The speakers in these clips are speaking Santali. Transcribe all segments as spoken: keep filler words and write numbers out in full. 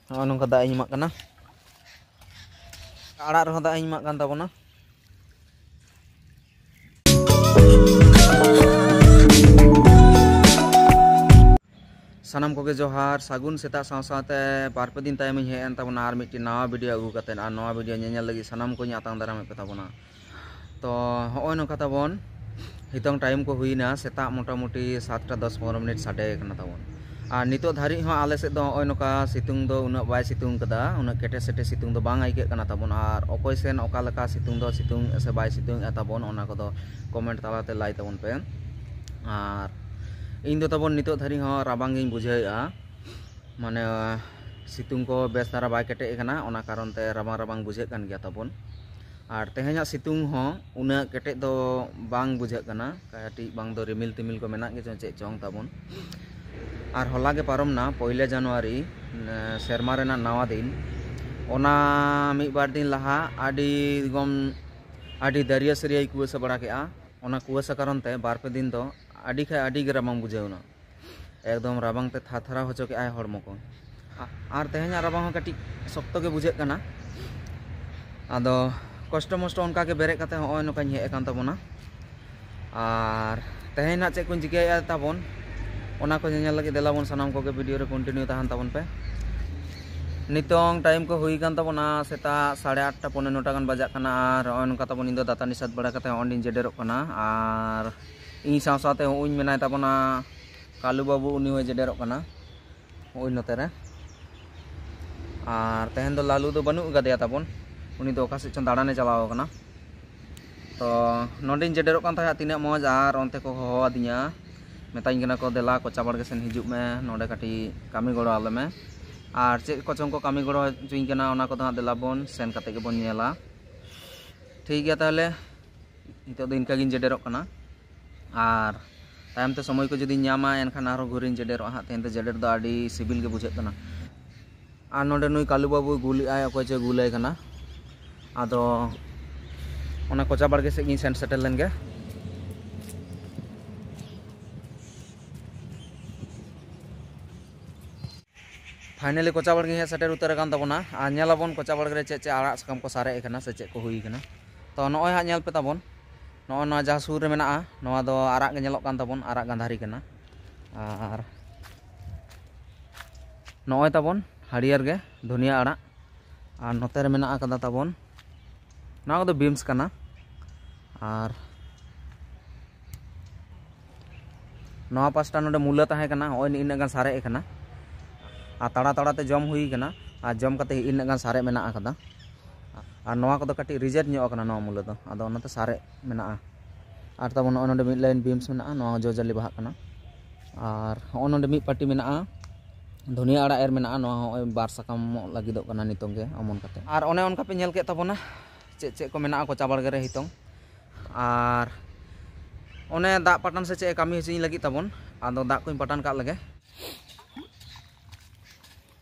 ᱱᱚᱜᱼᱚᱭ ᱱᱚᱝᱠᱟ ᱫᱟᱜ ᱤᱧ ᱮᱢᱟᱜ ᱠᱟᱱᱟ᱾ ᱟᱲᱟᱜ ᱨᱮᱦᱚᱸ ᱫᱟᱜ ᱤᱧ ᱮᱢᱟᱜ ᱠᱟᱱ ᱛᱟᱵᱚᱱᱟ᱾ ᱥᱟᱱᱟᱢ ᱠᱚᱜᱮ ᱡᱚᱦᱟᱨ, ᱥᱟᱹᱜᱩᱱ ᱥᱮᱛᱟᱜ᱾ ᱥᱟᱶ ᱥᱟᱶᱛᱮ ᱵᱟᱨ ᱯᱮ ᱫᱤᱱ ᱛᱟᱭᱚᱢᱤᱧ ᱦᱮᱡ ᱮᱱ ᱛᱟᱵᱚᱱᱟ ᱟᱨ ᱢᱤᱫᱴᱤᱡ ᱱᱟᱣᱟ ᱵᱷᱤᱰᱤᱭᱳ ᱟᱹᱜᱩ ᱠᱟᱛᱮᱫ᱾ ᱟᱨ ᱱᱚᱣᱟ ᱵᱷᱤᱰᱤᱭᱳ ᱧᱮᱧᱮᱞ ᱞᱟᱹᱜᱤᱫ ᱥᱟᱱᱟᱢ ᱠᱚᱧ ᱟᱛᱟᱝ ᱫᱟᱨᱟᱢᱮᱫ ᱯᱮ ᱛᱟᱵᱚᱱᱟ᱾ ᱛᱚ ᱦᱚᱸᱜᱼᱚᱭ ᱱᱚᱝᱠᱟ ᱛᱟᱵᱚᱱ ᱱᱤᱛᱚᱝ ᱴᱟᱭᱤᱢ ᱠᱚ ᱦᱩᱭᱱᱟ ᱥᱮᱛᱟᱜ ᱢᱚᱴᱟᱢᱩᱴᱤ ᱥᱟᱛᱴᱟ ᱫᱚᱥ ᱯᱚᱱᱨᱚ ᱢᱤᱱᱤᱴ ᱥᱟᱰᱮ ᱠᱟᱱᱟ ᱛᱟᱵᱚᱱ᱾ ᱟᱨ ᱱᱤᱛᱚᱜ ᱫᱷᱟᱹᱨᱤᱡ ᱦᱚᱸ ᱟᱞᱮ ᱥᱮᱫ ᱫᱚ ᱦᱚᱸᱜᱼᱚᱭ ᱱᱚᱝᱠᱟ ᱥᱤᱛᱩᱝ ᱫᱚ ᱩᱱᱟᱹᱜ ᱵᱟᱭ ᱥᱤᱛᱩᱝ ᱠᱟᱫᱟ, ᱩᱱᱟᱹᱜ ᱠᱮᱴᱮᱡ ᱥᱮᱴᱮᱡ ᱥᱤᱛᱩᱝ ᱫᱚ ᱵᱟᱝ ᱟᱹᱭᱠᱟᱹᱜ ᱠᱟᱱᱟ ᱛᱟᱵᱚᱱ᱾ ᱟᱨ ᱚᱠᱚᱭ ᱥᱮᱱ ᱚᱠᱟ ᱞᱮᱠᱟ ᱥᱤᱛᱩᱝ ᱫᱚ ᱥᱤᱛᱩᱝ ᱮᱫᱟ ᱥᱮ ᱵᱟᱭ ᱥᱤᱛᱩᱝ ᱮᱫᱟ ᱛᱟᱵᱚᱱ, ᱚᱱᱟ ᱠᱚᱫᱚ ᱠᱚᱢᱮᱱᱴ ᱛᱟᱞᱟᱛᱮ ᱞᱟᱹᱭ ᱛᱟᱵᱚᱱ ᱯᱮ᱾ ᱟᱨ ᱤᱧ ᱫᱚ ᱛᱟᱵᱚᱱ ᱱᱤᱛᱚᱜ ᱫᱷᱟᱹᱨᱤᱡ ᱦᱚᱸ ᱨᱟᱵᱟᱝ ᱜᱤᱧ ᱵᱩᱡᱷᱟᱹᱣᱮᱫᱼᱟ, ᱢᱟᱱᱮ ᱥᱤᱛᱩᱝ ᱠᱚ ᱵᱮᱥ ᱫᱷᱟᱨᱟ ᱵᱟᱭ ᱠᱮᱴᱮᱡ ᱟᱠᱟᱱᱟ, ᱚᱱᱟ ᱠᱟᱨᱚᱱ ᱛᱮ ᱨᱟᱵᱟᱝ ᱨᱟᱵᱟᱝ ᱵᱩᱡᱷᱟᱹᱜ ᱠᱟᱱ ᱜᱮᱭᱟ ᱛᱟᱵᱚᱱ᱾ ᱟᱨ ᱛᱮᱦᱮᱧᱟᱜ ᱥᱤᱛᱩᱝ ᱦᱚᱸ ᱩᱱᱟᱹᱜ ᱠᱮᱴᱮᱡ ᱫᱚ ᱵᱟᱝ ᱵᱩᱡᱷᱟᱹᱜ ᱠᱟᱱᱟ, ᱠᱟᱹᱴᱤᱡ ᱵᱟᱝ ᱫᱚ ᱨᱤᱢᱤᱞ ᱛᱤᱢᱤᱞ ᱠᱚ ᱢᱮᱱᱟᱜ ᱜᱮᱪᱚᱝ ᱪᱮᱫ ᱪᱚᱝ ᱛᱟᱵᱚᱱ᱾ ᱟᱨ ᱦᱚᱞᱟ ᱜᱮ ᱯᱟᱨᱚᱢ ᱱᱟ ᱯᱚᱭᱞᱟ ᱡᱟᱱᱩᱣᱟᱨᱤ, ᱥᱮᱨᱢᱟ ᱨᱮᱱᱟᱜ ᱱᱟᱣᱟ ᱫᱤᱱ᱾ ᱚᱱᱟ ᱢᱤᱫ ᱵᱟᱨ ᱫᱤᱱ ᱞᱟᱦᱟ ᱟᱹᱰᱤ ᱜᱚᱢ ᱟᱹᱰᱤ ᱫᱟᱹᱨᱭᱟᱹ ᱥᱟᱹᱨᱭᱟᱹᱭ ᱠᱩᱣᱟᱹᱥᱟ ᱵᱟᱲᱟ ᱠᱮᱜᱼᱟ᱾ ᱚᱱᱟ ᱠᱩᱣᱟᱹᱥᱟ ᱠᱟᱨᱚᱱ ᱛᱮ ᱵᱟᱨ ᱯᱮ ᱫᱤᱱ ᱫᱚ ᱟᱹᱰᱤ ᱠᱷᱟᱡ ᱟᱹᱰᱤ ᱜᱮ ᱨᱟᱵᱟᱝ ᱵᱩᱡᱷᱟᱹᱣ ᱮᱱᱟ᱾ ᱮᱠᱫᱚᱢ ᱨᱟᱵᱟᱝ ᱛᱮ ᱛᱷᱟᱨ ᱛᱷᱟᱨᱟᱣ ᱦᱚᱪᱚ ᱠᱮᱜᱼᱟᱭ ᱦᱚᱲᱢᱚ ᱠᱚ᱾ ᱟ-, ᱟᱨ ᱛᱮᱦᱮᱧᱟᱜ ᱨᱟᱵᱟᱝ ᱦᱚᱸ ᱠᱟᱹᱴᱤᱡ ᱥᱚᱠᱛᱚ ᱜᱮ ᱵᱩᱡᱷᱟᱹᱜ ᱠᱟᱱᱟ᱾ ᱟᱫᱚ ᱠᱚᱥᱴᱚ ᱢᱚᱥᱴᱚ ᱚᱱᱠᱟ ᱜᱮ ᱵᱮᱨᱮᱫ ᱠᱟᱛᱮ ᱦᱚᱸᱜᱼᱚᱭ ᱱᱚᱝᱠᱟᱧ ᱦᱮᱡ ᱟᱠᱟᱱ ᱛᱟᱵᱚᱱᱟ᱾ ᱟᱨ ᱛᱮᱦᱮᱧ ᱱᱟᱜ ᱪᱮᱫ ᱠᱚᱧ ᱪᱤᱠᱟᱹᱭᱮᱫᱼᱟ ᱛᱟᱵᱚᱱ, ᱚᱱᱟ ᱠᱚ ᱧᱮᱧᱮᱞ ᱞᱟᱹᱜᱤᱫ ᱫᱮᱞᱟ ᱵᱚᱱ ᱥᱟᱱᱟᱢ ᱠᱚᱜᱮ ᱵᱷᱤᱰᱤᱭᱳ ᱨᱮ ᱠᱚᱱᱴᱤᱱᱤᱭᱩ ᱛᱟᱦᱮᱱ ᱛᱟᱵᱚᱱ ᱯᱮ᱾ ᱱᱤᱛᱚᱝ ᱴᱟᱭᱤᱢ ᱠᱚ ᱦᱩᱭ ᱟᱠᱟᱱ ᱛᱟᱵᱚᱱᱟ ᱥᱮᱛᱟᱜ ᱥᱟᱲᱮ ᱟᱴᱴᱟ ᱯᱚᱱᱮ ᱱᱚᱴᱟ ᱜᱟᱱ ᱵᱟᱡᱟᱜ ᱠᱟᱱᱟ᱾ ᱟᱨ ᱱᱚᱜᱼᱚᱭ ᱱᱚᱝᱠᱟ ᱛᱟᱵᱚᱱ ᱤᱧ ᱫᱚ ᱫᱟᱹᱛᱟᱹᱱᱤ ᱥᱟᱹᱛ ᱵᱟᱲᱟ ᱠᱟᱛᱮ ᱦᱚᱸᱜᱼᱚᱭ ᱞᱤᱧ ᱡᱮᱰᱮᱨᱚᱜ ᱠᱟᱱᱟ᱾ ᱟᱨ ᱤᱧ ᱥᱟᱶ ᱥᱟᱶᱛᱮ ᱦᱚᱸᱜᱼᱚᱭ ᱢᱮᱱᱟᱭ ᱛᱟᱵᱚᱱᱟ ᱠᱟᱞᱩ ᱵᱟᱹᱵᱩ, ᱩᱱᱤ ᱦᱚᱸᱭ ᱡᱮᱰᱮᱨᱚᱜ ᱠᱟᱱᱟ ᱦᱚᱸᱜᱼᱚᱭ ᱱᱚᱛᱮ ᱨᱮ᱾ ᱟᱨ ᱛᱮᱦᱮᱧ ᱫᱚ ᱞᱟᱞᱩ ᱫᱚ ᱵᱟᱹᱱᱩᱜ ᱟᱠᱟᱫᱮᱭᱟ ᱛᱟᱵᱚᱱ, ᱩᱱᱤ ᱫᱚ ᱚᱠᱟ ᱥᱮᱫ ᱪᱚᱝ ᱫᱟᱬᱟᱱᱮ ᱪᱟᱞᱟᱣ ᱟᱠᱟᱱᱟ᱾ ᱛᱚ ᱱᱚᱸᱰᱮᱧ ᱡᱮᱰᱮᱨᱚᱜ ᱠᱟᱱ ᱛᱟᱦᱮᱸᱫ ᱛᱤᱱᱟᱹᱜ ᱢᱚᱡᱽ, ᱟᱨ ᱚᱱᱛᱮ ᱠᱚ ᱦᱚᱦᱚ ᱟᱹᱫᱤᱧᱟ, ᱢᱮᱛᱟᱧ ᱠᱟᱱᱟ ᱠᱚ, "ᱫᱮᱞᱟ ᱠᱚᱪᱟ ᱵᱟᱲᱜᱮ ᱥᱮᱱ ᱦᱤᱡᱩᱜ ᱢᱮ, ᱱᱚᱸᱰᱮ ᱠᱟᱹᱴᱤᱡ ᱠᱟᱹᱢᱤ ᱜᱚᱲᱚ ᱟᱞᱮ ᱢᱮ, ᱟᱨ ᱪᱮᱫ ᱠᱚᱪᱚᱝ ᱠᱚ ᱠᱟᱹᱢᱤ ᱜᱚᱲᱚ ᱦᱚᱪᱚᱧ ᱠᱟᱱᱟ, ᱚᱱᱟ ᱠᱚᱫᱚ ᱦᱟᱸᱜ ᱫᱮᱞᱟ ᱵᱚᱱ ᱥᱮᱱ ᱠᱟᱛᱮ ᱜᱮᱵᱚᱱ ᱧᱮᱞᱟ᱾" ᱴᱷᱤᱠ ᱜᱮᱭᱟ, ᱛᱟᱦᱚᱞᱮ ᱱᱤᱛᱚᱜ ᱫᱚ ᱤᱱᱠᱟᱹ ᱜᱤᱧ ᱡᱮᱰᱮᱨᱚᱜ ᱠᱟᱱᱟ, ᱟᱨ ᱛᱟᱭᱚᱢ ᱛᱮ ᱥᱚᱢᱚᱭ ᱠᱚ ᱡᱩᱫᱤᱧ ᱧᱟᱢᱟ ᱮᱱᱠᱷᱟᱱ ᱟᱨᱦᱚᱸ ᱜᱷᱩᱨᱤᱧ ᱡᱮᱰᱮᱨᱚᱜᱼᱟ ᱦᱟᱸᱜ᱾ ᱛᱮᱦᱮᱧ ᱫᱚ ᱡᱮᱰᱮᱨ ᱫᱚ ᱟᱹᱰᱤ ᱥᱤᱵᱤᱞ ᱜᱮ ᱵᱩᱡᱷᱟᱹᱜ ᱠᱟᱱᱟ᱾ ᱟᱨ ᱱᱚᱸᱰᱮ ᱱᱩᱭ ᱠᱟᱞᱩ ᱵᱟᱹᱵᱩᱭ ᱜᱩᱞᱮᱜᱼᱟᱭ, ᱚᱠᱚᱭ ᱪᱚᱭ ᱜᱩᱞᱟᱭ ᱠᱟᱱᱟ᱾ ᱟᱫᱚ ᱚᱱᱟ ᱠᱚᱪᱟ ᱵᱟᱲᱜᱮ ᱥᱮᱫ ᱜᱤᱧ ᱥᱮᱱ ᱥᱮᱴᱮᱨ ᱞᱮᱱ ᱜᱮ᱾ Finally ᱠᱚᱪᱟ ᱵᱟᱲᱜᱮ ᱦᱮᱡ ᱥᱮᱴᱮᱨ ᱩᱛᱟᱹᱨ ᱟᱠᱟᱱ ᱛᱟᱵᱚᱱᱟ᱾ ᱟᱨ ᱧᱮᱞ ᱟᱵᱚᱱ ᱠᱚᱪᱟ ᱵᱟᱲᱜᱮ ᱨᱮ ᱪᱮᱫ ᱪᱮᱫ ᱟᱲᱟᱜ ᱥᱟᱠᱟᱢ ᱠᱚ ᱥᱟᱨᱮᱡ ᱟᱠᱟᱱᱟ ᱥᱮ ᱪᱮᱫ ᱠᱚ ᱦᱩᱭ ᱟᱠᱟᱱᱟ᱾ ᱛᱚ ᱱᱚᱜᱼᱚᱭ ᱦᱟᱸᱜ ᱧᱮᱞ ᱯᱮ ᱛᱟᱵᱚᱱ, ᱱᱚᱜᱼᱚᱭ ᱱᱚᱣᱟ ᱡᱟᱦᱟᱸ ᱥᱩᱨ ᱨᱮ ᱢᱮᱱᱟᱜᱼᱟ, ᱱᱚᱣᱟ ᱫᱚ ᱟᱨᱟᱜ ᱜᱮ ᱧᱮᱞᱚᱜ ᱠᱟᱱ ᱛᱟᱵᱚᱱ, ᱟᱨᱟᱜ ᱜᱟᱸᱫᱷᱟᱨᱤ ᱠᱟᱱᱟ᱾ ᱟᱨ ᱱᱚᱜᱼᱚᱭ ᱛᱟᱵᱚᱱ ᱦᱟᱹᱨᱭᱟᱹᱲ ᱜᱮ ᱫᱷᱩᱱᱤᱭᱟᱹ ᱟᱲᱟᱜ᱾ ᱟᱨ ᱱᱚᱛᱮ ᱨᱮ ᱢᱮᱱᱟᱜ ᱟᱠᱟᱫᱟ ᱛᱟᱵᱚᱱ, ᱱᱚᱣᱟ ᱠᱚᱫᱚ ᱵᱤᱢᱥ ᱠᱟᱱᱟ᱾ ᱟᱨ ᱱᱚᱣᱟ ᱯᱟᱥᱴᱟ ᱱᱚᱰᱮ ᱢᱩᱞᱟᱹ ᱛᱟᱦᱮᱸ ᱠᱟᱱᱟ, ᱱᱚᱜᱼᱚᱭ ᱤᱱᱟᱹᱜ ᱜᱟᱱ ᱥᱟᱨᱮᱡ ᱟᱠᱟᱱᱟ᱾ ᱟᱨ ᱛᱟᱲᱟ ᱛᱟᱲᱟ ᱛᱮ ᱡᱚᱢ ᱦᱩᱭ ᱠᱟᱱᱟ, ᱟᱨ ᱡᱚᱢ ᱠᱟᱛᱮ ᱤᱱᱟᱹᱜ ᱜᱟᱱ ᱥᱟᱨᱮᱡ ᱢᱮᱱᱟᱜ ᱟᱠᱟᱫᱟ᱾ ᱟᱨ ᱱᱚᱣᱟ ᱠᱚᱫᱚ ᱠᱟᱹᱴᱤᱡ ᱨᱤᱡᱮᱠᱴ ᱧᱚᱜ ᱟᱠᱟᱱᱟ, ᱱᱚᱣᱟ ᱢᱩᱞᱟᱹ ᱫᱚ, ᱟᱫᱚ ᱚᱱᱟᱛᱮ ᱥᱟᱨᱮᱡ ᱢᱮᱱᱟᱜᱼᱟ᱾ ᱟᱨ ᱛᱟᱵᱚᱱ ᱱᱚᱜᱼᱚᱭ ᱱᱚᱰᱮ ᱢᱤᱫ ᱞᱟᱭᱤᱱ ᱵᱤᱢᱥ ᱢᱮᱱᱟᱜᱼᱟ, ᱱᱚᱣᱟ ᱡᱚ ᱡᱟᱹᱞᱤ ᱵᱟᱦᱟᱜ ᱠᱟᱱᱟ᱾ ᱟᱨ ᱦᱚᱸᱜᱼᱚᱭ ᱱᱚᱰᱮ ᱢᱤᱫ ᱯᱟᱹᱴᱤ ᱢᱮᱱᱟᱜᱼᱟ, ᱫᱷᱩᱱᱤᱭᱟᱹ ᱟᱲᱟᱜ ᱮᱨ ᱢᱮᱱᱟᱜᱼᱟ, ᱱᱚᱣᱟ ᱦᱚᱸ ᱱᱚᱜᱼᱚᱭ ᱵᱟᱨ ᱥᱟᱠᱟᱢᱚᱜ ᱞᱟᱹᱜᱤᱫᱚᱜ ᱠᱟᱱᱟ ᱱᱤᱛᱚᱝ ᱜᱮ ᱚᱢᱚᱱ ᱠᱟᱛᱮ᱾ ᱟᱨ ᱚᱱᱮ ᱚᱱᱠᱟ ᱯᱮ ᱧᱮᱞ ᱠᱮᱫ ᱛᱟᱵᱚᱱᱟ ᱪᱮᱫ ᱪᱮᱫ ᱠᱚ ᱢᱮᱱᱟᱜᱼᱟ ᱠᱚᱪᱟ ᱵᱟᱲᱜᱮ ᱨᱮ ᱦᱤᱛᱚᱝ᱾ ᱟᱨ ᱚᱱᱮ ᱫᱟᱜ ᱯᱟᱴᱟᱱ ᱥᱮ ᱪᱮᱫ ᱮ ᱠᱟᱹᱢᱤ ᱦᱚᱪᱚᱧ ᱞᱟᱹᱜᱤᱫ ᱛᱟᱵᱚᱱ, ᱟᱫᱚ ᱫᱟᱜ ᱠᱚᱧ ᱯᱟᱴᱟᱱ ᱠᱟᱜ ᱞᱮᱜᱮ᱾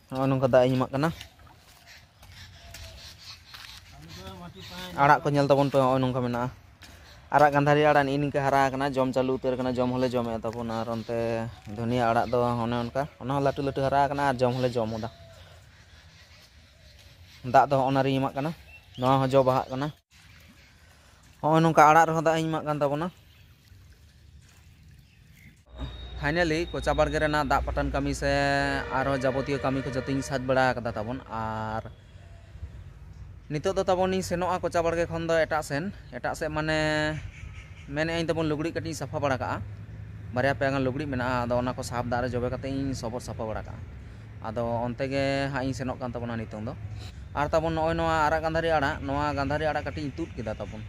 ᱱᱚᱜᱼᱚᱭ ᱱᱚᱝᱠᱟ ᱫᱟᱜ ᱤᱧ ᱮᱢᱟᱜ ᱠᱟᱱᱟ᱾ ᱟᱲᱟᱜ ᱠᱚ ᱧᱮᱞ ᱛᱟᱵᱚᱱ ᱯᱮ, ᱱᱚᱜᱼᱚᱭ ᱱᱚᱝᱠᱟ ᱢᱮᱱᱟᱜᱼᱟ᱾ ᱟᱨᱟᱜ ᱜᱟᱱᱫᱷᱟᱨᱤ ᱟᱲᱟᱜ ᱱᱤᱜᱼᱤ ᱱᱤᱝᱠᱟ ᱦᱟᱨᱟ ᱟᱠᱟᱱᱟ, ᱡᱚᱢ ᱪᱟᱹᱞᱩ ᱩᱛᱟᱹᱨ ᱟᱠᱟᱱᱟ, ᱡᱚᱢ ᱦᱚᱸᱞᱮ ᱡᱚᱢᱮᱫᱼᱟ ᱛᱟᱵᱚᱱ᱾ ᱟᱨ ᱚᱱᱛᱮ ᱫᱷᱩᱱᱤᱭᱟᱹ ᱟᱲᱟᱜ ᱫᱚ ᱚᱱᱮ ᱚᱱᱠᱟ, ᱚᱱᱟ ᱦᱚᱸ ᱞᱟᱹᱴᱩ ᱞᱟᱹᱴᱩ ᱦᱟᱨᱟ ᱟᱠᱟᱱᱟ ᱟᱨ ᱡᱚᱢ ᱦᱚᱸᱞᱮ ᱡᱚᱢ ᱮᱫᱟ᱾ ᱫᱟᱜ ᱫᱚ ᱦᱚᱸᱜᱼᱚ ᱱᱟ ᱨᱤᱧ ᱮᱢᱟᱜ ᱠᱟᱱᱟ, ᱱᱚᱣᱟ ᱦᱚᱸ ᱡᱚ ᱵᱟᱦᱟᱜ ᱠᱟᱱᱟ᱾ ᱦᱚᱸᱜᱼᱚᱭ ᱱᱚᱝᱠᱟ ᱟᱲᱟᱜ ᱨᱮᱦᱚᱸ ᱫᱟᱜ ᱤᱧ ᱮᱢᱟᱜ ᱠᱟᱱ ᱛᱟᱵᱚᱱᱟ᱾ ᱯᱷᱟᱭᱱᱟᱞᱤ ᱠᱚᱪᱟ ᱵᱟᱲᱜᱮ ᱨᱮᱱᱟᱜ ᱫᱟᱜ ᱯᱟᱴᱟᱱ ᱠᱟᱹᱢᱤ ᱥᱮ ᱟᱨᱦᱚᱸ ᱡᱟᱵᱚᱛᱤᱭᱚ ᱠᱟᱹᱢᱤ ᱠᱚ ᱡᱚᱛᱚᱧ ᱥᱟᱹᱛ ᱵᱟᱲᱟ ᱟᱠᱟᱫᱟ ᱛᱟᱵᱚᱱ᱾ ᱟᱨ ᱱᱤᱛᱚᱜ ᱫᱚ ᱛᱟᱵᱚᱱᱤᱧ ᱥᱮᱱᱚᱜᱼᱟ ᱠᱚᱪᱟ ᱵᱟᱲᱜᱮ ᱠᱷᱚᱱ ᱫᱚ ᱮᱴᱟᱜ ᱥᱮᱱ, ᱮᱴᱟᱜ ᱥᱮᱫ ᱢᱟᱱᱮ ᱢᱮᱱᱮᱫ ᱟᱹᱧ ᱛᱟᱵᱚᱱ ᱞᱩᱜᱽᱲᱤᱡ ᱠᱟᱹᱴᱤᱡ ᱤᱧ ᱥᱟᱯᱷᱟ ᱵᱟᱲᱟ ᱠᱟᱜᱼᱟ, ᱵᱟᱨᱭᱟ ᱯᱮᱭᱟ ᱜᱟᱱ ᱞᱩᱜᱽᱲᱤᱡ ᱢᱮᱱᱟᱜᱼᱟ, ᱟᱫᱚ ᱚᱱᱟ ᱠᱚ ᱥᱟᱨᱯᱷ ᱫᱟᱜ ᱨᱮ ᱡᱚᱵᱮ ᱠᱟᱛᱮ ᱤᱧ ᱥᱚᱵᱚᱫ ᱥᱟᱯᱷᱟ ᱵᱟᱲᱟ ᱠᱟᱜᱼᱟ᱾ ᱟᱫᱚ ᱚᱱᱛᱮ ᱜᱮ ᱦᱟᱸᱜ ᱤᱧ ᱥᱮᱱᱚᱜ ᱠᱟᱱ ᱛᱟᱵᱚᱱᱟ ᱱᱤᱛᱚᱝ ᱫᱚ᱾ ᱟᱨ ᱛᱟᱵᱚᱱ ᱱᱚᱜᱼᱚᱭ ᱱᱚᱣᱟ ᱟᱨᱟᱜ ᱜᱟᱱᱫᱷᱟᱨᱤ ᱟᱲᱟᱜ, ᱱᱚᱣᱟ ᱜᱟᱱᱫᱷᱟᱨᱤ ᱟᱲᱟᱜ ᱠᱟᱹᱴᱤᱡ ᱤᱧ ᱛᱩᱫ ᱠᱮᱫᱟ ᱛᱟᱵᱚᱱ᱾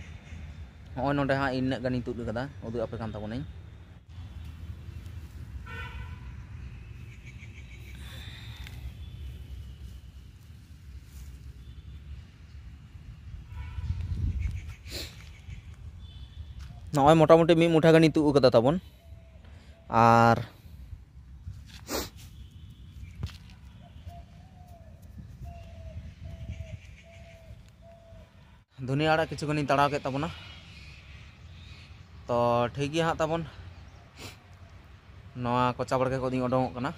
ᱱᱚᱜᱼᱚᱭ ᱱᱚᱰᱮ ᱦᱟᱸᱜ ᱤᱱᱟᱹᱜ ᱜᱟᱱᱤᱧ ᱛᱩᱫ ᱠᱟᱫᱟ, ᱩᱫᱩᱜ ᱟᱯᱮ ᱠᱟᱱ ᱛᱟᱵᱚᱱᱟᱹᱧ᱾ ᱱᱚᱜᱼᱚᱭ ᱢᱚᱴᱟᱢᱩᱴᱤ ᱢᱤᱫ ᱢᱩᱴᱷᱟ ᱜᱟᱱᱤᱧ ᱛᱩᱫ ᱠᱟᱫᱟ ᱛᱟᱵᱚᱱ᱾ ᱟᱨ ᱫᱷᱩᱱᱤᱭᱟᱹ ᱟᱲᱟᱜ ᱠᱤᱪᱷᱩ ᱜᱟᱱᱤᱧ ᱛᱟᱲᱟᱣ ᱠᱮᱫ ᱛᱟᱵᱚᱱᱟ᱾ ᱛᱚ ᱴᱷᱤᱠ ᱜᱮᱭᱟ ᱦᱟᱸᱜ ᱛᱟᱵᱚᱱ, ᱱᱚᱣᱟ ᱠᱚᱪᱟ ᱵᱟᱲᱜᱮ ᱠᱷᱚᱱ ᱤᱧ ᱚᱰᱚᱝᱚᱜ ᱠᱟᱱᱟ᱾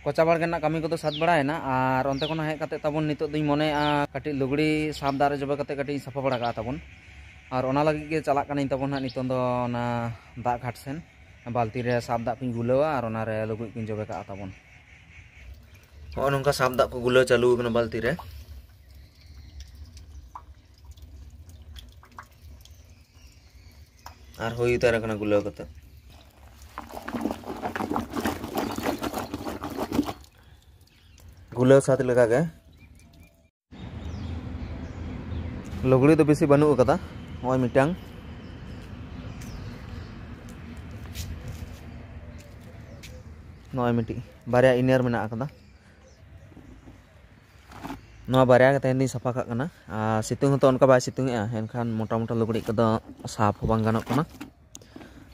ᱠᱚᱪᱟ ᱵᱟᱲᱜᱮ ᱨᱮᱱᱟᱜ ᱠᱟᱹᱢᱤ ᱠᱚᱫᱚ ᱥᱟᱹᱛ ᱵᱟᱲᱟᱭᱮᱱᱟ, ᱟᱨ ᱚᱱᱛᱮ ᱠᱷᱚᱱ ᱦᱮᱡ ᱠᱟᱛᱮ ᱛᱟᱵᱚᱱ ᱱᱤᱛᱚᱜ ᱫᱚᱧ ᱢᱚᱱᱮᱭᱮᱫᱼᱟ ᱠᱟᱹᱴᱤᱡ ᱞᱩᱜᱽᱲᱤ ᱥᱟᱵ ᱫᱟᱜ ᱨᱮ ᱡᱚᱵᱮ ᱠᱟᱛᱮ ᱠᱟᱹᱴᱤᱡ ᱤᱧ ᱥᱟᱯᱷᱟ ᱵᱟᱲᱟ ᱠᱟᱜᱼᱟ ᱛᱟᱵᱚᱱ᱾ ᱟᱨ ᱚᱱᱟ ᱞᱟᱹᱜᱤᱫ ᱜᱮ ᱪᱟᱞᱟᱜ ᱠᱟᱹᱱᱟᱹᱧ ᱛᱟᱵᱚᱱ ᱦᱟᱸᱜ ᱱᱤᱛᱚᱝ ᱫᱚ ᱚᱱᱟ ᱫᱟᱜ ᱜᱷᱟᱴ ᱥᱮᱱ᱾ ᱵᱟᱹᱞᱛᱤ ᱨᱮ ᱥᱟᱵ ᱫᱟᱜ ᱠᱚᱧ ᱜᱩᱞᱟᱹᱣᱟ ᱟᱨ ᱚᱱᱟᱨᱮ ᱞᱩᱜᱽᱲᱤᱡ ᱠᱚᱧ ᱡᱚᱵᱮ ᱠᱟᱜᱼᱟ ᱛᱟᱵᱚᱱ᱾ ᱦᱚᱸᱜᱼᱚ ᱱᱚᱝᱠᱟ ᱥᱟᱵ ᱫᱟᱜ ᱠᱚ ᱜᱩᱞᱟᱹᱣ ᱪᱟᱹᱞᱩ ᱟᱠᱟᱱᱟ ᱵᱟᱹᱞᱛᱤ ᱨᱮ᱾ ᱟᱨ ᱦᱩᱭ ᱩᱛᱟᱹᱨ ᱟᱠᱟᱱᱟ ᱜᱩᱞᱟᱹᱣ ᱠᱟᱛᱮ᱾ ᱜᱩᱞᱟᱹᱣ ᱥᱟᱹᱛ ᱞᱮᱠᱟᱜᱮ᱾ ᱞᱩᱜᱽᱲᱤ ᱫᱚ ᱵᱮᱥᱤ ᱵᱟᱹᱱᱩᱜ ᱟᱠᱟᱫᱟ᱾ ᱱᱚᱜᱼᱚᱭ ᱢᱤᱫᱴᱟᱝ, ᱱᱚᱜᱼᱚᱭ ᱢᱤᱫᱴᱤᱡ, ᱵᱟᱨᱭᱟ inner ᱢᱮᱱᱟᱜ ᱟᱠᱟᱫᱟ᱾ ᱱᱚᱣᱟ ᱵᱟᱨᱭᱟ ᱜᱮ ᱛᱮᱦᱮᱧ ᱫᱚᱧ ᱥᱟᱯᱷᱟ ᱠᱟᱜ ᱠᱟᱱᱟ᱾ ᱟᱨ ᱥᱤᱛᱩᱝ ᱦᱚᱸᱛᱚ ᱚᱱᱠᱟ ᱵᱟᱭ ᱥᱤᱛᱩᱝ ᱮᱜᱼᱟ, ᱮᱱᱠᱷᱟᱱ ᱢᱚᱴᱟ ᱢᱚᱴᱟ ᱞᱩᱜᱽᱲᱤᱡ ᱠᱚᱫᱚ ᱥᱟᱯᱷ ᱦᱚᱸ ᱵᱟᱝ ᱜᱟᱱᱚᱜ ᱠᱟᱱᱟ᱾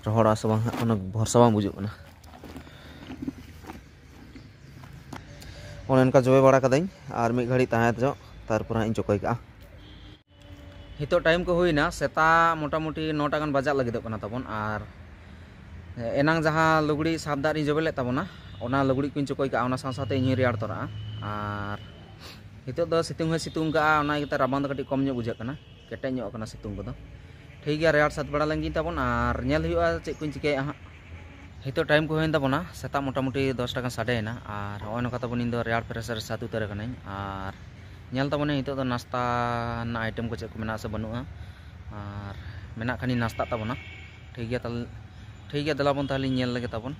ᱨᱚᱦᱚᱲᱚᱜᱼᱟ ᱥᱮ ᱵᱟᱝ ᱦᱟᱸᱜ ᱠᱳᱱᱳ ᱵᱷᱚᱨᱥᱟ ᱵᱟᱝ ᱵᱩᱡᱩᱜ ᱠᱟᱱᱟ᱾ ᱚᱱᱮ ᱚᱱᱠᱟ ᱡᱚᱵᱮ ᱵᱟᱲᱟ ᱠᱟᱹᱫᱟᱹᱧ, ᱟᱨ ᱢᱤᱫ ᱜᱷᱟᱹᱲᱤᱡ ᱛᱟᱦᱮᱸ ᱦᱚᱪᱚ, ᱛᱟᱨᱯᱚᱨᱮ ᱦᱟᱸᱜ ᱤᱧ ᱪᱚᱠᱚᱭ ᱠᱟᱜᱼᱟ᱾ ᱱᱤᱛᱚᱜ time ᱠᱚ ᱦᱩᱭᱱᱟ ᱥᱮᱛᱟᱜ ᱢᱚᱴᱟᱢᱩᱴᱤ ᱱᱚᱴᱟ ᱜᱟᱱ ᱵᱟᱡᱟᱜ ᱞᱟᱹᱜᱤᱫᱚᱜ ᱠᱟᱱᱟ ᱛᱟᱵᱚᱱ᱾ ᱟᱨ ᱮᱱᱟᱝ ᱡᱟᱦᱟᱸ ᱞᱩᱜᱽᱲᱤ ᱥᱟᱵ ᱫᱟᱜ ᱨᱤᱧ ᱡᱚᱵᱮ ᱞᱮᱫ ᱛᱟᱵᱚᱱᱟ, ᱚᱱᱟ ᱞᱩᱜᱽᱲᱤ ᱠᱚᱧ ᱪᱚᱠᱚᱭ ᱠᱟᱜᱼᱟ, ᱚᱱᱟ ᱥᱟᱶ ᱥᱟᱶᱛᱮ ᱤᱧ ᱦᱚᱸᱧ ᱨᱮᱭᱟᱲ ᱛᱚᱨᱟᱜᱼᱟ᱾ ᱟᱨ ᱱᱤᱛᱚᱜ ᱫᱚ ᱥᱤᱛᱩᱝ ᱦᱚᱸᱭ ᱥᱤᱛᱩᱝ ᱠᱟᱜᱼᱟ, ᱚᱱᱟ ᱤᱭᱟᱹᱛᱮ ᱨᱟᱵᱟᱝ ᱫᱚ ᱠᱟᱹᱴᱤᱡ ᱠᱚᱢ ᱧᱚᱜ ᱵᱩᱡᱷᱟᱹᱜ ᱠᱟᱱᱟ, ᱠᱮᱴᱮᱡ ᱧᱚᱜ ᱠᱟᱱᱟ ᱥᱤᱛᱩᱝ ᱠᱚᱫᱚ᱾ ᱴᱷᱤᱠ ᱜᱮᱭᱟ, ᱨᱮᱭᱟᱲ ᱥᱟᱹᱛ ᱵᱟᱲᱟ ᱞᱮᱱ ᱜᱤᱧ ᱛᱟᱵᱚᱱ ᱟᱨ ᱧᱮᱞ ᱦᱩᱭᱩᱜᱼᱟ ᱪᱮᱫ ᱠᱚᱧ ᱪᱤᱠᱟᱹᱭᱟ ᱦᱟᱸᱜ᱾ ᱱᱤᱛᱚᱜ time ᱠᱚ ᱦᱩᱭᱮᱱ ᱛᱟᱵᱚᱱᱟ ᱥᱮᱛᱟᱜ ᱢᱚᱴᱟᱢᱩᱴᱤ ᱫᱚᱥᱴᱟ ᱜᱟᱱ ᱥᱟᱰᱮᱭᱮᱱᱟ᱾ ᱟᱨ ᱱᱚᱜᱼᱚᱭ ᱱᱚᱝᱠᱟ ᱛᱟᱵᱚᱱ ᱤᱧ ᱫᱚ ᱨᱮᱭᱟᱲ ᱯᱮᱨᱮᱥ ᱨᱮ ᱥᱟᱹᱛ ᱩᱛᱟᱹᱨ ᱟᱠᱟᱱᱟᱹᱧ᱾ ᱟᱨ ᱧᱮᱞ ᱛᱟᱵᱚᱱᱟᱹᱧ ᱱᱤᱛᱚᱜ ᱫᱚ ᱱᱟᱥᱛᱟ ᱨᱮᱱᱟᱜ item ᱠᱚ ᱪᱮᱫ ᱠᱚ ᱢᱮᱱᱟᱜᱼᱟ ᱥᱮ ᱵᱟᱹᱱᱩᱜᱼᱟ, ᱟᱨ ᱢᱮᱱᱟᱜ ᱠᱷᱟᱱᱤᱧ ᱱᱟᱥᱛᱟᱜ ᱛᱟᱵᱚᱱᱟ᱾ ᱴᱷᱤᱠ ᱜᱮᱭᱟ, ᱛᱟᱦᱞᱮ ᱴᱷᱤᱠ ᱜᱮᱭᱟ, ᱫᱮᱞᱟ ᱵᱚᱱ ᱛᱟᱦᱞᱮᱧ ᱧᱮᱞ ᱞᱮᱜᱮ ᱛᱟᱵᱚᱱ᱾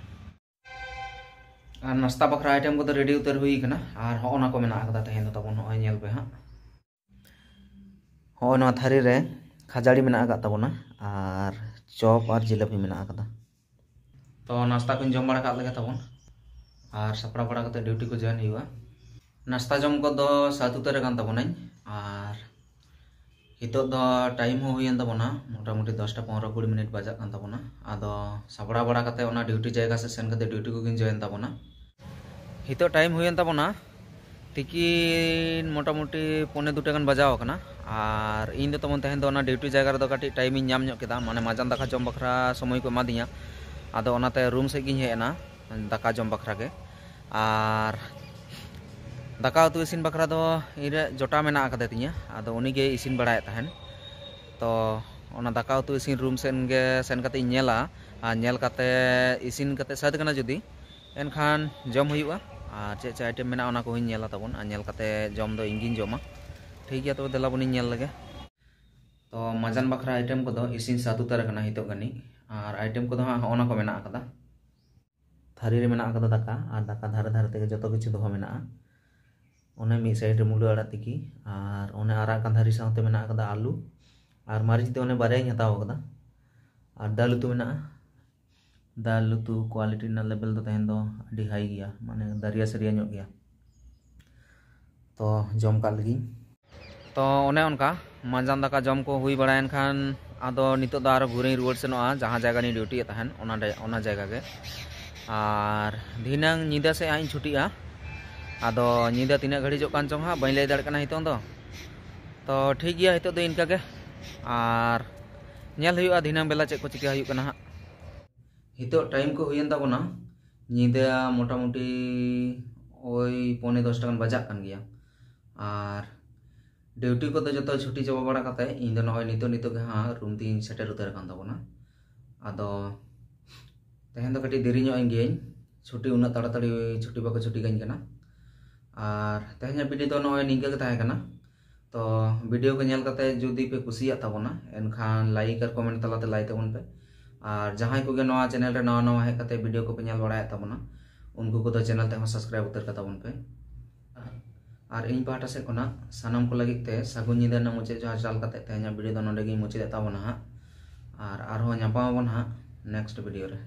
ᱟᱨ ᱱᱟᱥᱛᱟ ᱵᱟᱠᱷᱨᱟ item ᱠᱚᱫᱚ ready ᱩᱛᱟᱹᱨ ᱦᱩᱭ ᱠᱟᱱᱟ᱾ ᱟᱨ ᱦᱚᱸᱜᱼᱚ ᱱᱟ ᱠᱚ ᱢᱮᱱᱟᱜ ᱟᱠᱟᱫᱟ ᱛᱮᱦᱮᱧ ᱫᱚ ᱛᱟᱵᱚᱱ, ᱱᱚᱜᱼᱚᱭ ᱧᱮᱞ ᱯᱮ ᱦᱟᱸᱜ᱾ ᱦᱚᱸᱜᱼᱚᱭ ᱱᱚᱣᱟ ᱛᱷᱟᱹᱨᱤ ᱨᱮ ᱠᱷᱟᱡᱟᱲᱤ ᱢᱮᱱᱟᱜ ᱟᱠᱟᱫ ᱛᱟᱵᱚᱱᱟ, ᱟᱨ ᱪᱚᱯ ᱟᱨ ᱡᱤᱞᱟᱹᱯᱤ ᱢᱮᱱᱟᱜ ᱟᱠᱟᱫᱟ᱾ ᱛᱚ ᱱᱟᱥᱛᱟ ᱠᱚᱧ ᱡᱚᱢ ᱵᱟᱲᱟ ᱠᱟᱜ ᱞᱮᱜᱮ ᱛᱟᱵᱚᱱ, ᱟᱨ ᱥᱟᱯᱲᱟᱣ ᱵᱟᱲᱟ ᱠᱟᱛᱮ duty ᱠᱚ join ᱦᱩᱭᱩᱜᱼᱟ᱾ ᱱᱟᱥᱛᱟ ᱡᱚᱢ ᱠᱚᱫᱚ ᱥᱟᱹᱛ ᱩᱛᱟᱹᱨ ᱟᱠᱟᱱ ᱛᱟᱵᱚᱱᱟᱹᱧ, ᱟᱨ ᱱᱤᱛᱚᱜ ᱫᱚ time ᱦᱚᱸ ᱦᱩᱭᱮᱱ ᱛᱟᱵᱚᱱᱟ, ᱢᱚᱴᱟᱢᱩᱴᱤ ᱫᱚᱥᱴᱟ ᱯᱚᱱᱨᱚ ᱠᱩᱲᱤ ᱢᱤᱱᱤᱴ ᱵᱟᱡᱟᱜ ᱠᱟᱱ ᱛᱟᱵᱚᱱᱟ᱾ ᱟᱫᱚ ᱥᱟᱯᱲᱟᱣ ᱵᱟᱲᱟ ᱠᱟᱛᱮ ᱚᱱᱟ duty ᱡᱟᱭᱜᱟ ᱥᱮᱫ ᱥᱮᱱ ᱠᱟᱛᱮ duty ᱠᱚᱜᱮᱧ join ᱛᱟᱵᱚᱱᱟ᱾ ᱱᱤᱛᱚᱜ time ᱦᱩᱭᱮᱱ ᱛᱟᱵᱚᱱᱟ ᱛᱤᱠᱤᱱ ᱢᱚᱴᱟᱢᱩᱴᱤ ᱯᱚᱱᱮ ᱫᱩᱴᱟ ᱜᱟᱱ ᱵᱟᱡᱟᱣ ᱟᱠᱟᱱᱟ᱾ ᱟᱨ ᱤᱧ ᱫᱚ ᱛᱟᱵᱚᱱ ᱛᱮᱦᱮᱧ ᱫᱚ ᱚᱱᱟ duty ᱡᱟᱭᱜᱟ ᱨᱮᱫᱚ ᱠᱟᱹᱴᱤᱡ time ᱤᱧ ᱧᱟᱢ ᱧᱚᱜ ᱠᱮᱫᱟ, ᱢᱟᱱᱮ ᱢᱟᱡᱟᱱ ᱫᱟᱠᱟ ᱡᱚᱢ ᱵᱟᱠᱷᱨᱟ ᱥᱚᱢᱚᱭ ᱠᱚ ᱮᱢᱟᱫᱤᱧᱟ᱾ ᱟᱫᱚ ᱚᱱᱟᱛᱮ room ᱥᱮᱫ ᱜᱤᱧ ᱦᱮᱡ ᱮᱱᱟ ᱫᱟᱠᱟ ᱡᱚᱢ ᱵᱟᱠᱷᱨᱟ ᱜᱮ᱾ ᱟᱨ ᱫᱟᱠᱟ ᱩᱛᱩ ᱤᱥᱤᱱ ᱵᱟᱠᱷᱨᱟ ᱫᱚ ᱤᱧᱨᱮ ᱡᱚᱴᱟᱣ ᱢᱮᱱᱟᱜ ᱟᱠᱟᱫᱮ ᱛᱤᱧᱟᱹ, ᱟᱫᱚ ᱩᱱᱤᱜᱮ ᱤᱥᱤᱱ ᱵᱟᱲᱟᱭᱮᱫ ᱛᱟᱦᱮᱱ᱾ ᱛᱚ ᱚᱱᱟ ᱫᱟᱠᱟ ᱩᱛᱩ ᱤᱥᱤᱱ ᱨᱩᱢ ᱥᱮᱱ ᱜᱮ ᱥᱮᱱ ᱠᱟᱛᱮ ᱤᱧ ᱧᱮᱞᱟ, ᱟᱨ ᱧᱮᱞ ᱠᱟᱛᱮ ᱤᱥᱤᱱ ᱠᱟᱛᱮ ᱥᱟᱹᱛ ᱠᱟᱱᱟ ᱡᱩᱫᱤ, ᱮᱱᱠᱷᱟᱱ ᱡᱚᱢ ᱦᱩᱭᱩᱜᱼᱟ᱾ ᱟᱨ ᱪᱮᱫ ᱪᱮᱫ ᱟᱭᱴᱮᱢ ᱢᱮᱱᱟᱜᱼᱟ, ᱚᱱᱟ ᱠᱚᱦᱚᱸᱧ ᱧᱮᱞᱟ ᱛᱟᱵᱚᱱ, ᱟᱨ ᱧᱮᱞ ᱠᱟᱛᱮ ᱡᱚᱢ ᱫᱚ ᱤᱧᱜᱤᱧ ᱡᱚᱢᱟ᱾ ᱴᱷᱤᱠ ᱜᱮᱭᱟ, ᱛᱚᱵᱮ ᱫᱮᱞᱟ ᱵᱚᱱᱤᱧ ᱧᱮᱞ ᱞᱮᱜᱮ᱾ ᱛᱚ ᱢᱟᱡᱟᱱ ᱵᱟᱠᱷᱨᱟ ᱟᱭᱴᱮᱢ ᱠᱚᱫᱚ ᱤᱥᱤᱱ ᱥᱟᱹᱛ ᱩᱛᱟᱹᱨ ᱟᱠᱟᱱᱟ ᱱᱤᱛᱚᱜ ᱜᱟᱹᱱᱤᱡ᱾ ᱟᱨ ᱟᱭᱴᱮᱢ ᱠᱚᱫᱚ ᱦᱟᱸᱜ ᱦᱚᱸᱜᱼᱚ ᱱᱟ ᱠᱚ ᱢᱮᱱᱟᱜ ᱟᱠᱟᱫᱟ᱾ ᱛᱷᱟᱹᱨᱤ ᱨᱮ ᱢᱮᱱᱟᱜ ᱟᱠᱟᱫᱟ ᱫᱟᱠᱟ, ᱟᱨ ᱫᱟᱠᱟ ᱫᱷᱟᱨᱮ ᱫᱷᱟᱨᱮ ᱛᱮᱜᱮ ᱡᱚᱛᱚ ᱠᱤᱪᱷᱩ ᱫᱚᱦᱚ ᱢᱮᱱᱟᱜᱼᱟ᱾ ᱚᱱᱮ ᱢᱤᱫ ᱥᱟᱭᱤᱰ ᱨᱮ ᱢᱩᱞᱟᱹ ᱟᱲᱟᱜ ᱛᱤᱠᱤ, ᱟᱨ ᱚᱱᱮ ᱟᱨᱟᱜ ᱠᱟᱱᱫᱷᱟᱨᱤ ᱥᱟᱶᱛᱮ ᱢᱮᱱᱟᱜ ᱟᱠᱟᱫᱟ ᱟᱹᱞᱩ, ᱟᱨ ᱢᱟᱹᱨᱤᱪ ᱫᱚ ᱚᱱᱮ ᱵᱟᱨᱭᱟᱧ ᱦᱟᱛᱟᱣ ᱟᱠᱟᱫᱟ, ᱟᱨ ᱫᱟᱹᱞ ᱩᱛᱩ ᱢᱮᱱᱟᱜᱼᱟ᱾ ᱫᱟᱹᱞ ᱩᱛᱩ ᱠᱳᱣᱟᱞᱤᱴᱤ ᱨᱮᱱᱟᱜ ᱞᱮᱵᱮᱞ ᱫᱚ ᱛᱟᱦᱮᱱ ᱫᱚ ᱟᱹᱰᱤ ᱦᱟᱭ ᱜᱮᱭᱟ, ᱢᱟᱱᱮ ᱫᱟᱨᱭᱟ ᱥᱟᱹᱨᱭᱟ ᱧᱚᱜ ᱜᱮᱭᱟ᱾ ᱛᱚ ᱡᱚᱢ ᱠᱟᱜ ᱞᱮᱜᱤᱧ᱾ ᱛᱚ ᱚᱱᱮ ᱚᱱᱠᱟ ᱢᱟᱸᱡᱟᱱ ᱫᱟᱠᱟ ᱡᱚᱢ ᱠᱚ ᱦᱩᱭ ᱵᱟᱲᱟᱭᱮᱱ ᱠᱷᱟᱱ, ᱟᱫᱚ ᱱᱤᱛᱚᱜ ᱫᱚ ᱟᱨᱚ ᱜᱷᱩᱨᱮᱧ ᱨᱩᱣᱟᱹᱲ ᱥᱮᱱᱚᱜᱼᱟ ᱡᱟᱦᱟᱸ ᱡᱟᱭᱜᱟ ᱨᱤᱧ ᱰᱤᱭᱩᱴᱤᱭᱮᱫ ᱛᱟᱦᱮᱱ, ᱚᱱᱟ ᱰᱮ- ᱚᱱᱟ ᱡᱟᱭᱜᱟ ᱜᱮ᱾ ᱟᱨ ᱫᱷᱤᱱᱟᱹᱝ ᱧᱤᱫᱟᱹ ᱥᱮᱫ ᱦᱟᱸᱜ ᱤᱧ ᱪᱷᱩᱴᱤᱜᱼᱟ᱾ ᱟᱫᱚ ᱧᱤᱫᱟᱹ ᱛᱤᱱᱟᱹᱜ ᱜᱷᱟᱹᱲᱤᱡᱚᱜ ᱠᱟᱱ ᱪᱚᱝ ᱦᱟᱸᱜ, ᱵᱟᱹᱧ ᱞᱟᱹᱭ ᱫᱟᱲᱮᱭᱟᱜ ᱠᱟᱱᱟ ᱱᱤᱛᱚᱝ ᱫᱚ᱾ ᱛᱚ ᱴᱷᱤᱠ ᱜᱮᱭᱟ, ᱱᱤᱛᱚᱜ ᱫᱚ ᱤᱱᱠᱟᱹ ᱜᱮ, ᱟᱨ ᱧᱮᱞ ᱦᱩᱭᱩᱜᱼᱟ ᱫᱷᱤᱱᱟᱹᱝ ᱵᱮᱞᱟ ᱪᱮᱫ ᱠᱚ ᱪᱤᱠᱟᱹ ᱦᱩᱭᱩᱜ ᱠᱟᱱᱟ ᱦᱟᱸᱜ᱾ ᱱᱤᱛᱚᱜ ᱴᱟᱭᱤᱢ ᱠᱚ ᱦᱩᱭᱮᱱ ᱛᱟᱵᱚᱱᱟ ᱧᱤᱫᱟᱹ ᱢᱚᱴᱟᱢᱩᱴᱤ ᱳᱭ ᱯᱚᱱᱮ ᱫᱚᱥᱴᱟ ᱜᱟᱱ ᱵᱟᱡᱟᱜ ᱠᱟᱱ ᱜᱮᱭᱟ᱾ ᱟᱨ ᱰᱤᱭᱩᱴᱤ ᱠᱚᱫᱚ ᱡᱚᱛᱚ ᱪᱷᱩᱴᱤ ᱪᱟᱵᱟ ᱵᱟᱲᱟ ᱠᱟᱛᱮ, ᱤᱧ ᱫᱚ ᱱᱚᱜᱼᱚᱭ ᱱᱤᱛᱚᱜ ᱱᱤᱛᱚᱜ ᱜᱮ ᱦᱟᱸᱜ ᱨᱩᱢ ᱛᱤᱧ ᱥᱮᱴᱮᱨ ᱩᱛᱟᱹᱨ ᱟᱠᱟᱱ ᱛᱟᱵᱚᱱᱟ᱾ ᱟᱫᱚ ᱛᱮᱦᱮᱧ ᱫᱚ ᱠᱟᱹᱴᱤᱡ ᱫᱮᱨᱤ ᱧᱚᱜ ᱮᱱ ᱜᱤᱭᱟᱹᱧ, ᱪᱷᱩᱴᱤ ᱩᱱᱟᱹᱜ ᱛᱟᱲᱟᱛᱟᱲᱤ ᱪᱷᱩᱴᱤ ᱵᱟᱠᱚ ᱪᱷᱩᱴᱤ ᱠᱟᱹᱧ ᱠᱟᱱᱟ᱾ ᱟᱨ ᱛᱮᱦᱮᱧᱟᱜ ᱵᱷᱤᱰᱤᱭᱳ ᱫᱚ ᱱᱚᱜᱼᱚᱭ ᱱᱤᱝᱠᱟᱹ ᱜᱮ ᱛᱟᱦᱮᱸ ᱠᱟᱱᱟ᱾ ᱛᱚ ᱵᱷᱤᱰᱤᱭᱳ ᱠᱚ ᱧᱮᱞ ᱠᱟᱛᱮ ᱡᱩᱫᱤ ᱯᱮ ᱠᱩᱥᱤᱭᱟᱜ ᱛᱟᱵᱚᱱᱟ, ᱮᱱᱠᱷᱟᱱ ᱞᱟᱭᱤᱠ ᱟᱨ ᱠᱚᱢᱮᱱᱴ ᱛᱟᱞᱟᱛᱮ ᱞᱟᱹᱭ ᱛᱟᱵᱚᱱ ᱯᱮ᱾ ᱟᱨ ᱡᱟᱦᱟᱸᱭ ᱠᱚᱜᱮ ᱱᱚᱣᱟ ᱪᱮᱱᱮᱞ ᱨᱮ ᱱᱟᱣᱟ ᱱᱟᱣᱟ ᱦᱮᱡ ᱠᱟᱛᱮ ᱵᱷᱤᱰᱤᱭᱳ ᱠᱚᱯᱮ ᱧᱮᱞ ᱵᱟᱲᱟᱭᱮᱫ ᱛᱟᱵᱚᱱᱟ, ᱩᱱᱠᱩ ᱠᱚᱫᱚ ᱪᱮᱱᱮᱞ ᱛᱮᱦᱚᱸ ᱥᱟᱵᱥᱠᱨᱟᱭᱤᱵ ᱩᱛᱟᱹᱨ ᱠᱟᱛᱟ ᱵᱚᱱ ᱯᱮ᱾ ᱟᱨ ᱤᱧ ᱯᱟᱦᱴᱟ ᱥᱮᱫ ᱠᱷᱚᱱᱟᱜ ᱥᱟᱱᱟᱢ ᱠᱚ ᱞᱟᱹᱜᱤᱫ ᱛᱮ ᱥᱟᱹᱜᱩᱱ ᱧᱤᱫᱟᱹ ᱨᱮᱱᱟᱜ ᱢᱩᱪᱟᱹᱫ ᱡᱚᱦᱟᱨ ᱪᱟᱞ ᱠᱟᱛᱮ ᱛᱮᱦᱮᱧᱟᱜ ᱵᱷᱤᱰᱤᱭᱳ ᱫᱚ ᱱᱚᱸᱰᱮ ᱜᱤᱧ ᱢᱩᱪᱟᱹᱫᱮᱫ ᱛᱟᱵᱚᱱᱟ ᱦᱟᱸᱜ᱾ ᱟᱨ ᱟᱨᱦᱚᱸ ᱧᱟᱯᱟᱢ ᱟᱵᱚᱱ ᱦᱟᱸᱜ ᱱᱮᱠᱥᱴ ᱵᱷᱤᱰᱤᱭᱳ ᱨᱮ᱾